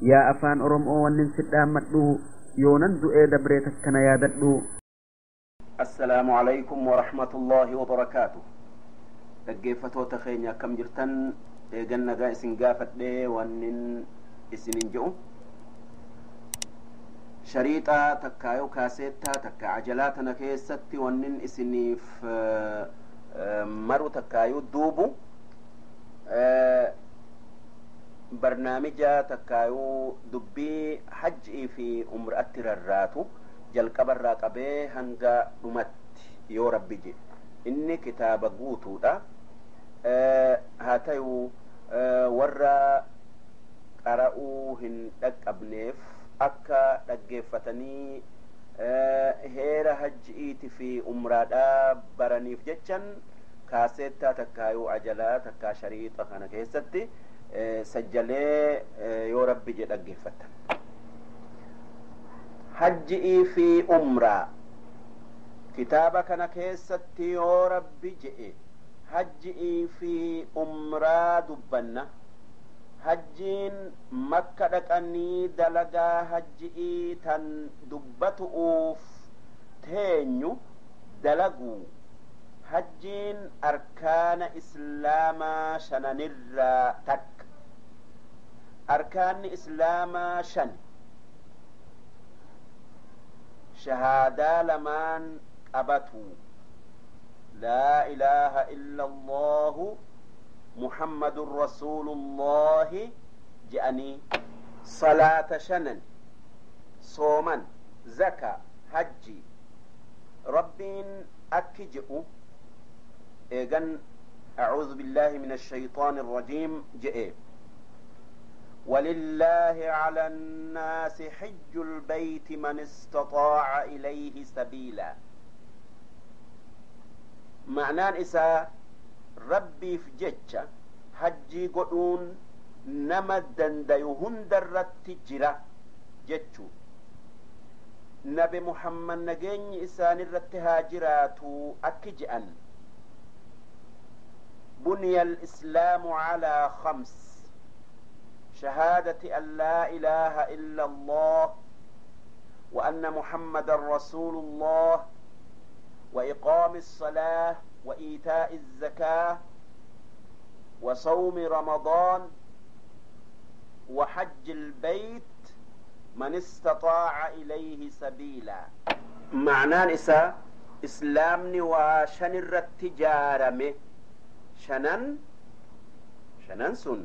Yaa afaan Oromoo wannin sidhaammadhu yoonan du'ee dabree takkana yaadadhu. السلام عليكم ورحمة الله وبركاته. Dhaggeeffatoota keenya, akkam jirtan? Eegan nagaa isin gaafadhee, wannin isinin je'u shariixaa takkaayuu kaaseettaa takka ajalaa tana keessatti wannin isiniif maru takkaayuu duubu barnaamija takkaayuu dubbii hajjii fi umraatti rarraatu jalqabarraa qabee hanga dhumatti yoo Rabbi jedhe. Inni kitaaba guutuudha. Haa ta'u, warra qara'uu hin dhaqqabneef akka dhaggeeffatanii heera hajji'iiti fi umraadhaa baraniif jechan kaaseettaa takkaayuu ajalaa takkaa shariixa kana keessatti sajjalee, yoo Rabbi jedhe dhaggeeffattan. Hajji'ii fi umraa kitaaba kana keessatti yoo Rabbi je'e hajji'ii fi umraa dubbanna. Hajjiin Makka dhaqanii dalagaa hajji'ii tan dubbatu'uuf teenyu dalaguu. Hajjiin arkaana Islaamaa shananirraa takka. Arkaanni Islaamaa shan: shahaadaa lamaan qabatu, laa ilaaha illa Allahu Muhammadun rasuulullahi je'anii, salaata shanan, sooman, zaka, hajji. Rabbiin akki je'u eegan أعوذ بالله من الشيطان الرجيم je'e: ولله على الناس حج البيت من استطاع إليه سبيلا. Ma'naan isaa Rabbiif jecha hajjii godhuun nama dandayu hundarratti jira jechu. Nabi Muhammad, nageenyi isaanirratti haa jiraatu, akki je'an: بني الإسلام على خمس: شهادة أن لا إله إلا الله وأن محمدا رسول الله وإقام الصلاة وإيتاء الزكاة وصوم رمضان وحج البيت من استطاع إليه سبيلا. Ma'naan isaa Islaamni waa shan irratti ijaarame. Shanan shanan sun: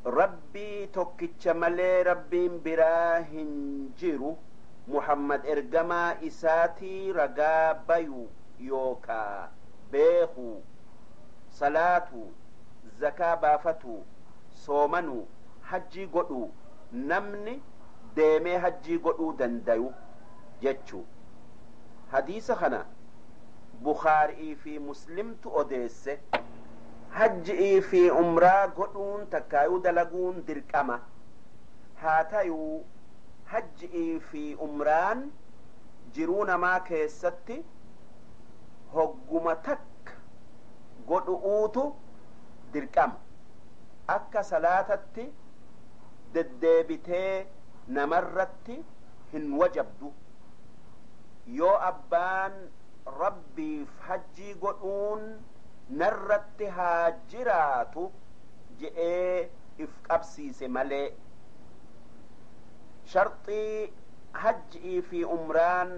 Rabbii tokkicha malee Rabbiin biraa hin jiru, Muhammad ergamaa isaatii ragaa bayu yookaa beekuu, salaatu, zakaa baafatu, soomanu, hajjii godhuu, namni deemee hajjii godhuu dandayu jechuu. Hadiisa kana Bukaarii fi Muslimtu odeesse. Hajji'ii fi umraa godhuun takkaayuu dalaguun dirqama. Haa tayuu, hajji'ii fi umraan jiruu namaa keessatti hogguma takka godhu'uutu dirqama. Akka salaatatti deddeebitee namarratti hin wajabdu. Yoo abbaan Rabbiif hajjii godhuun narratti haa jiraatu je'ee if qabsiise malee. Sharxii hajjii fi umraan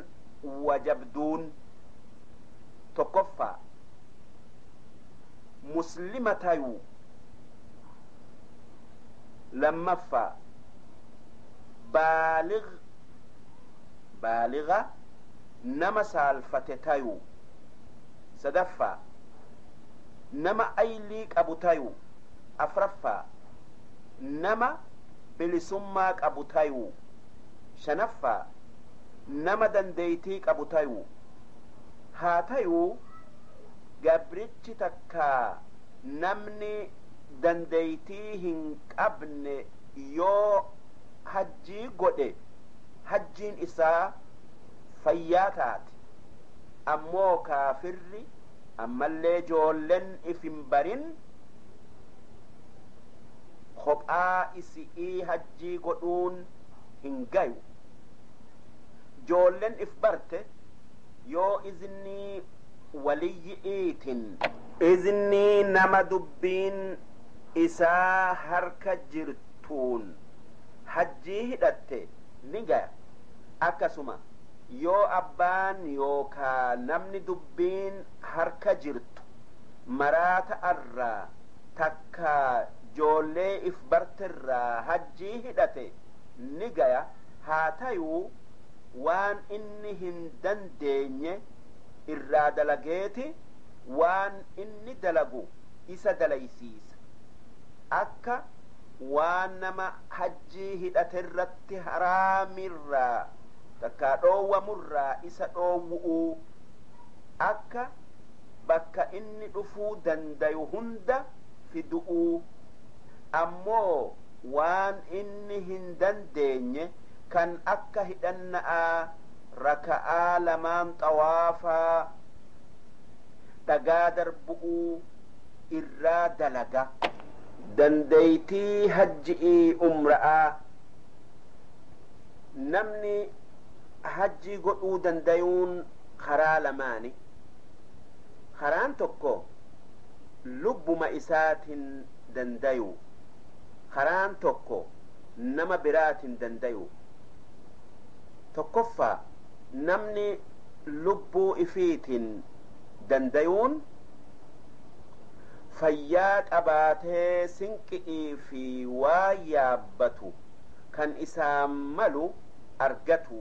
wajabduun: tokkoffaa, Muslima tayuu; lammaffaa, baaliga nama saalfate tayuu; sadaffaa, nama aylii qabu tayuu; afraffaa, nama bilisummaa qabu tayuu; shanaffaa, nama dandeeytii qabu tayuu. Haa tayuu, gabrichi takkaa namni dandeeytii hin qabne yoo hajjii godhe hajjiin isaa fayyaa taate. Ammoo kaafirri ammallee joollen if hin barin Kophaa isi'ii hajjii godhuun hin gayu. Joolleen if barte yoo iznii waliyyi'iitin, iznii nama dubbiin isaa harka jirtuun hajjii hidhatte ni gaya. Akkasuma yoo abbaan yookaa namni dubbiin harka jirtu maraata irraa takka joollee if bartirraa hajjii hidhate ni gaya. Haa tayuu waan inni hin dandeenye irraa dalageeti waan inni dalagu isa dalaysiisa. Akka waan nama hajjii hidhate irratti haraamirraa takkaa dhoowwamurraa isa dhoowwu'uu, akka bakka inni dhufuu dandayu hunda fidu'uu. Ammoo waan inni hin dandeenye kan akka hidhanna'aa, raka'aa lamaan xawaafaa, dhagaa darbu'uu irraa dalaga. Dandeeytii hajji'ii umra'aa namni hajjii godhuu dandayuun karaa lamaani. Karaan tokko lubbuma isaatiin dandayu, karaan tokko nama biraatiin dandayu. Tokkoffaa namni lubbuu ifiitiin dandayuun fayyaa qabaatee sinqi'ii fi waa yaabbatu kan isaan malu argatu,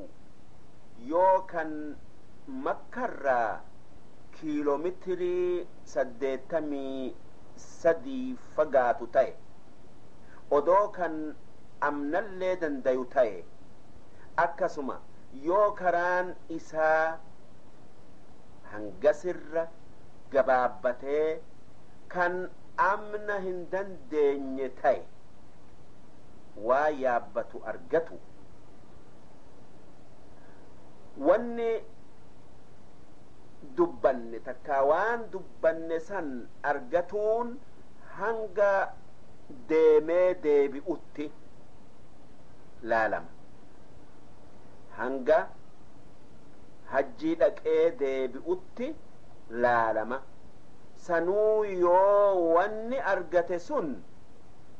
yoo kan Makkarraa kiiloomeetirii 83 fagaatu ta'e, odoo kan amnallee dandayu ta'e. Akkasuma yoo karaan isaa hangasirra gabaabbatee kan amna hin dandeenye ta'e waa yaabbatu argatu. Wanni dubbanne takkaa waan dubbanne san argatuun hanga deemee deebi'utti laalama. Hanga hajjii dhaqee deebi'utti laalama. Sanuu yoo wanni argate sun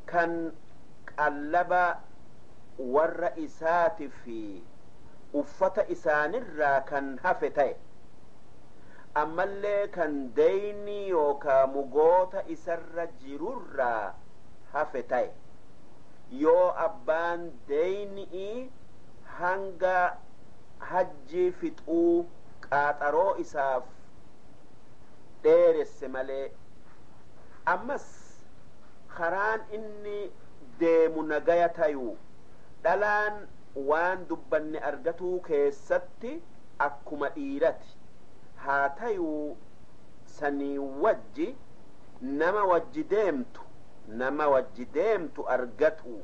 kan qallaba warra isaati fi uffata isaanirraa kan hafe ta'e, ammallee kan deyni yookaa mugoota isarra jirurraa hafe ta'e, yoo abbaan deyni'ii hanga hajjii fixuu qaaxaroo isaaf dheeresse malee. Ammas karaan inni deemu nagaya tayuu. Dhalaan waan dubbanne argatuu keessatti akkuma dhiirati. Haa tayuu sanii wajji nama wajji deemtu, nama wajji deemtu argatu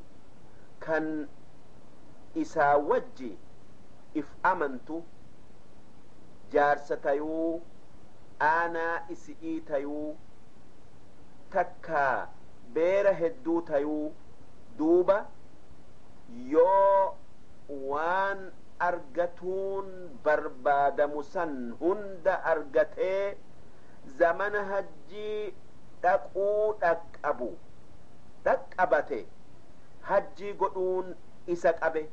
kan isaa wajji if amantu, jaarsa tayuu, aanaa isi'ii tayuu, takkaa beera hedduu tayuu. Duuba yoo waan argatuun barbaadamu san hunda argatee zamana hajjii dhaquu dhaqqabu dhaqqabate, hajjii godhuun isa qabe.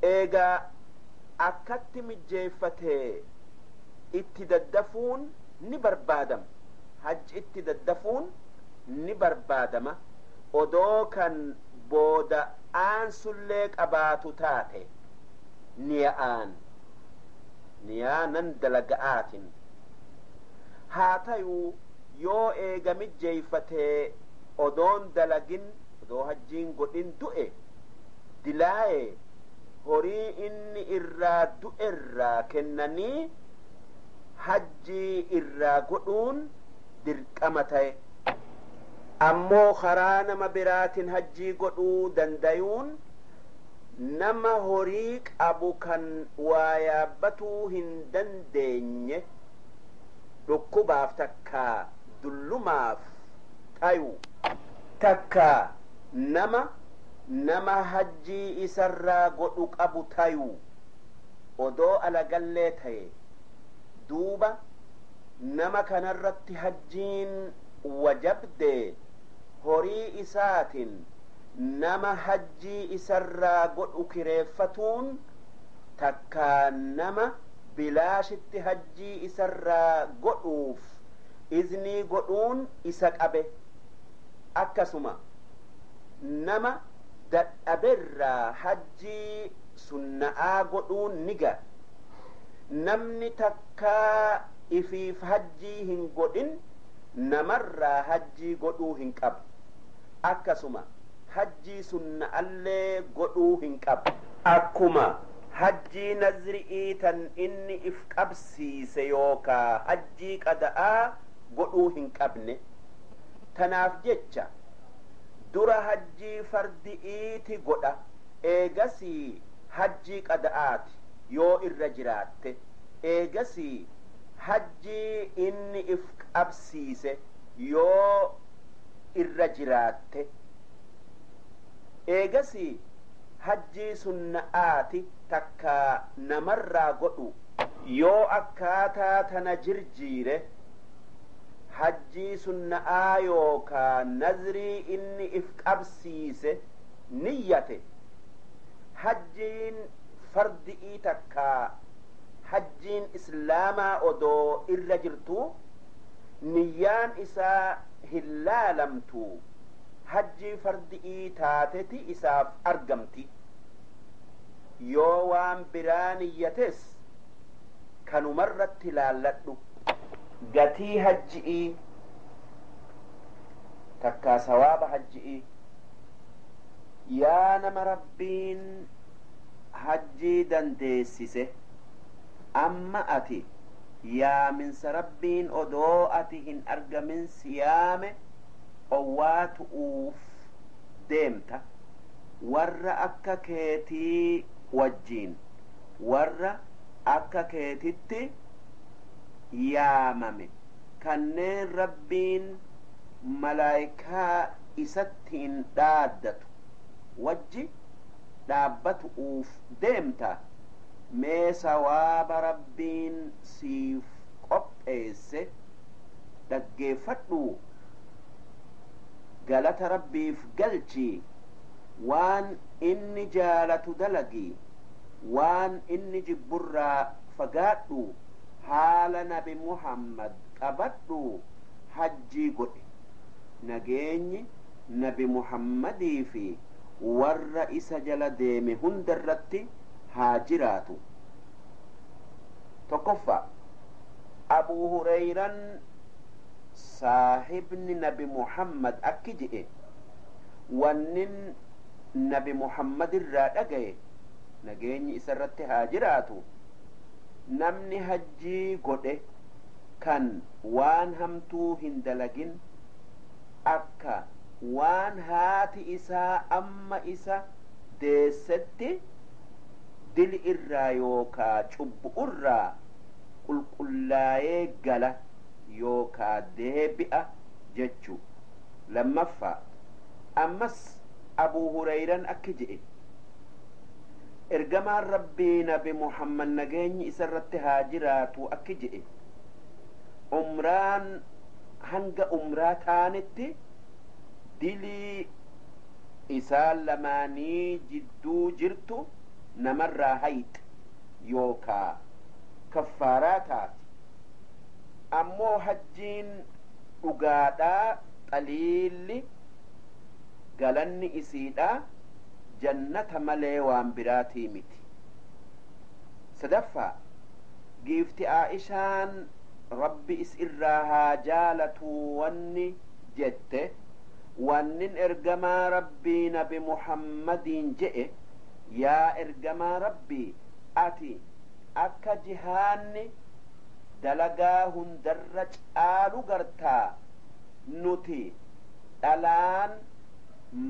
Eegaa akkatti mijjeeffatee itti daddafuun ni barbaadama, hajji itti daddafuun ni barbaadama, odoo kan booda aansullee qabaatu taate niya'aan niyaa nan dalaga'aatin. Haa tayuu yoo eega mijjeeyfatee odoon dalagin, odoo hajjiin godhin du'e, dilaaye horii inni irraa du'erraa kennanii hajjii irraa godhuun dirqama ta'e. Ammoo karaa nama biraatiin hajjii godhuu dandayuun nama horii qabu kan waa yaabbatuu hin dandeenye dhukkubaaf takkaa dullumaaf Tayu takka nama hajjii isarraa godhu qabu tayu odoo alagallee taye duuba nama kanarratti hajjiin wajabde horii isaatin nama hajjii isarraa godhu kireeffatuun takka nama bilaashitti hajjii isarraa godhuuf iznii godhuun isa qabe. Akkasuma nama dadhaberraa hajjii sunna'aa godhuun ni ga. Namni takkaa ifiif hajjii hin godhin namarraa hajjii godhuu hin qabu. Akkasuma hajjii sunna'allee godhuu hin qabu. Akkuma hajjii nazri'ii tan inni if qabsiise yookaa hajjii qada'aa godhuu hin qabne. Tanaaf jecha dura hajjii fardi'iiti godha, eegasii hajjii qada'aati yoo irra jiraatte, eegasii hajjii inni if qabsiise yoo irra jiraatte, eegasii hajjii sunna'aati takka namarraa godhu. Yoo akkaataa tana jirjiire hajjii sunna'aa yookaa nazrii inni if qabsiise niyyate, hajjiin fardi'ii takka hajjiin islaamaa odoo irra jirtu niyyaan isaa hin laalamtu, hajjii fardi'ii taateti isaaf argamti. Yoo waan biraa niyyates kanumarratti laalladhu. Gatii hajji'ii takkaa sawaaba hajji'ii. Yaa nama Rabbiin hajjii dandeessise, amma ati yaaminsa Rabbiin odoo ati hin argamin siyaame owwaatu'uuf deemta. Warra akka keetii wajjiin, warra akka keetitti yaamame kanneen Rabbiin malaayikaa isattiin dhaaddatu wajji dhaabbatu'uuf deemta. Mee sawaaba Rabbiin siif qopheesse dhaggeeffadhu, galata Rabbiif galchi, waan inni jaalatu dalagi, waan inni jibburraa fagaadhu, haala Nabi Muhammad qabadhu, hajjii godhe. Nageenyi Nabi Muhammadii fi warra isa jala deeme hundarratti haa jiraatu. Tokkoffaa, Abuu Hureyran saahibni Nabi Muhammad akki je'e, wannin Nabi Muhammad irraa dhagaye nageenyi isarratti haa jiraatu, namni hajjii godhe kan waan hamtuu hin dalagin akka waan haati isaa amma isa deessetti dili irraa yookaa cubbu'urraa qulqullaayee gala yookaa deebi'a jechuu. Lammaffaa, ammas Abuu Hureyran akki je'e, ergamaan Rabbii Nabi Muhammad nageenyi isarratti haa jiraatu akki je'e, umraan hanga umraa taanitti dilii isaan lamaanii jidduu jirtu namarraa hayxe yookaa kaffaaraa taati. Ammoo hajjiin dhugaadhaa xaliilli galanni isiidhaa jannata malee waan biraatii miti. Sadaffaa, giifti Aa'ishaan Rabbi is irraa haa jaalatu wanni jette, wannin ergamaa Rabbii Nabi Muhammadiin je'e, yaa ergamaa Rabbii ati akka jihaanni dalagaa hundarra caalu gartaa, nuti dhalaan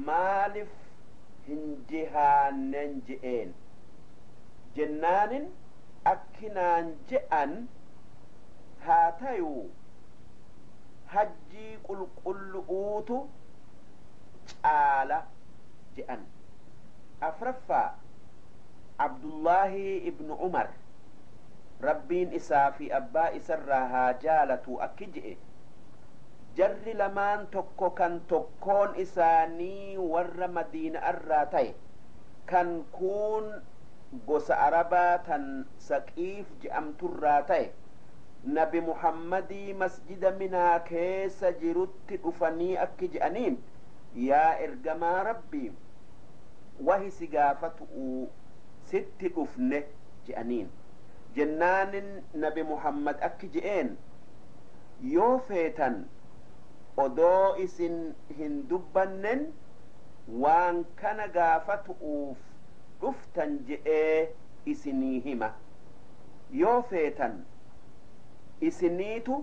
maaliif hin jihaannen je'een. Jennaanin akkinaan je'an, haa tayuu Hajjii qulqullu'uutu caala je'an. Afraffaa, Abdullaahi ibnu Umar, Rabbiin isaa fi abbaa isarraa haa jaalatu, akki je'e: jarri lamaan tokko kan tokkoon isaanii warra Madiina'arraa ta'e, kan kuun gosa Arabaa tan Saqiif je'amturraa ta'e, Nabi Muhammadii masjida Minaa keessa jirutti dhufanii akki je'aniin: "Yaa ergamaa Rabbii, wahi si gaafatu'u sitti dhufne" je'aniin. Jennaanin Nabi Muhammad akki je'een: "Yoo feetan odoo isin hin dubbannen waan kana gaafatu'uuf dhuftan je'ee isinii hima, yoo feetan isiniitu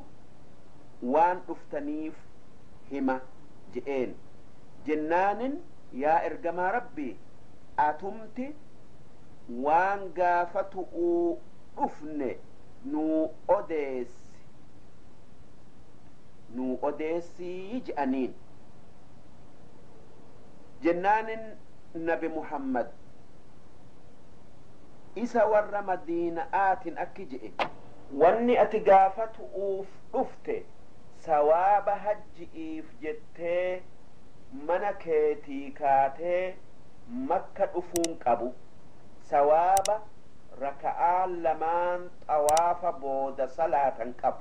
waan dhuftaniif hima" je'een. Jennaanin, "Yaa ergamaa Rabbii, atumti waan gaafatu'uu dhufne nuu odeessi, nuu odeessii" je'aniin. Jennaanin Nabi Muhammad isa warra Madiina'aatin akki je'e: "Wanni ati gaafatu'uuf dhufte sawaaba hajji'iif jettee mana keetii kaatee Makka dhufuun qabu, sawaaba raka'aa lamaan xawaafa booda salaatan qabu,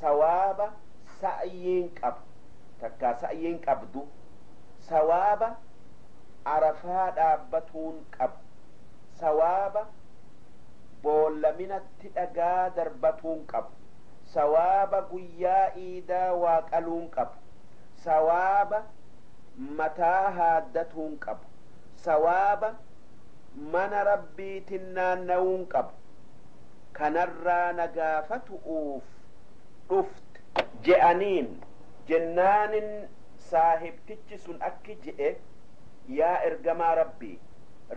sawaaba sa'yiin qabu takkaa sa'yiin qabdu, sawaaba Arafaa dhaabbatuun qabu, sawaaba boollaminatti dhagaa darbatuun qabu, sawaaba guyyaa iidaa waa qaluun qabu, sawaaba mataa haaddatuun qabu, sawaaba mana Rabbiitin naannawuun qabu, kanarraa na gaafatu'uuf dhufte?" je'aniin. Jennaanin saahibtichi sun akki je'e: "Yaa ergamaa Rabbii,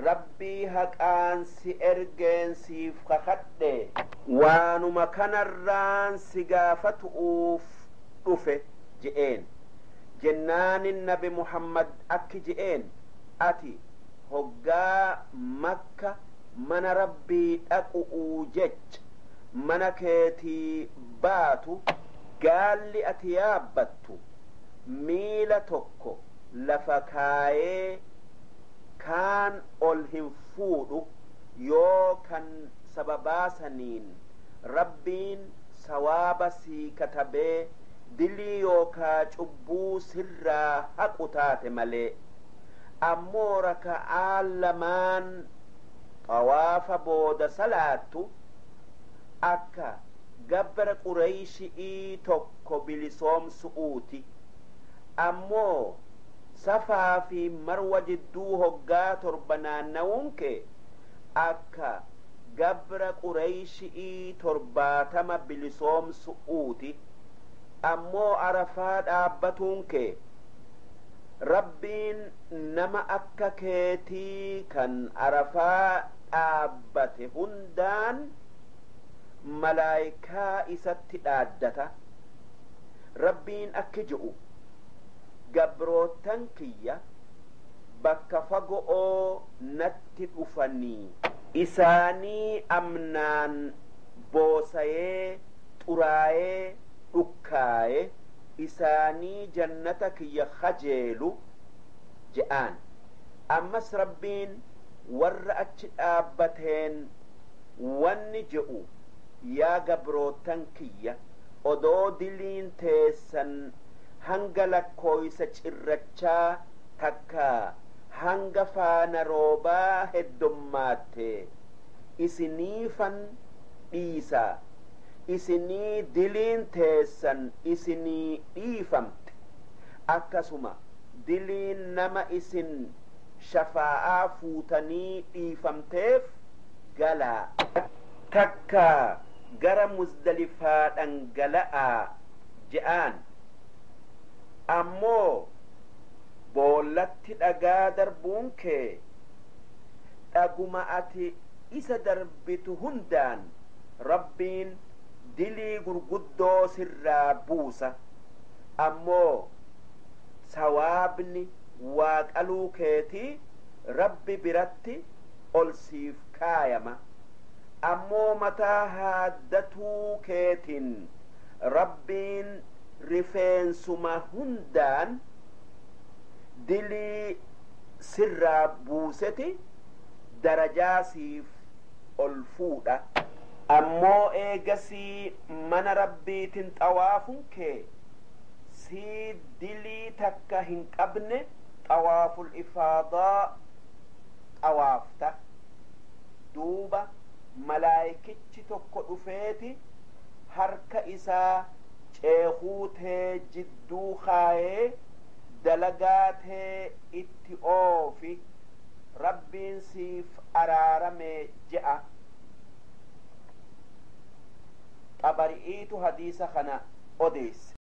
Rabbii haqaan si ergeen siif kakadhe, waanuma kanarraan si gaafatu'uuf dhufe" je'een. Jennaanin Nabi Muhammad akki je'een: "Ati hoggaa Makka mana Rabbii dhaqu'uu jecha mana keetii baatu, gaalli ati yaabbattu miila tokko lafa kaayee kaan ol hin fuudhu, yoo kan sababaa saniin Rabbiin sawaaba sii katabee dilii yookaa cubbuu sirraa haqu taate malee. Ammoo raka'aan lamaan xawaafa booda salaattu akka gabra Qureyshi'ii tokko bilisoomsu'uuti. Ammoo Safaa fi Marwa jidduu hoggaa 7 naannawuun kee akka gabra Qureyshi'ii 70 bilisoomsu'uuti. Ammoo Arafaa dhaabbatuun kee, Rabbiin nama akka keetii kan Arafaa dhaabbate hundaan malaaykaa isatti dhaaddata. Rabbiin akki je'u: Gabroottan kiyya bakka fago'oo natti dhufanii, isaanii amnaan boosayee xuraayee dhukkaaye, isaanii jannata kiyya khajeelu" je'aan. Ammas Rabbiin warra achi dhaabbateen wanni je'u: Yaa gabroottan kiyya, odoo diliin teessan hanga lakkooysa cirrachaa takkaa hanga faana roobaa heddommaattee, isiniifan dhiisaa, isinii diliin teessan isinii dhiifamte. Akkasuma diliin nama isin shafaa'aa fuutanii dhiifamteef. Galaa, takkaa gara Muzdalifaa dhangala'aa" je'aan. Ammoo boollatti dhagaa darbuun kee, dhaguma ati isa darbitu hundaan Rabbiin dilii gurguddoo sirraa buusa. Ammoo sawaabni waa qaluu keetii Rabbi biratti ol siif kaayama. Ammoo mataa haaddatuu keetin Rabbiin rifeensuma hundaan dilii sirraa buuseti darajaa siif ol fuudha. Ammoo eegasii mana Rabbiitin xawaafun kee sii dilii takka hin qabne xawaaful ifaadaa xawaafta. Duuba malaayikichi tokko dhufeeti harka isaa ceekuu tee jidduu kaayee dalagaa tee itti oofi, Rabbiin siif araarame je'a. Xabari'iitu hadiisa kana odeesse.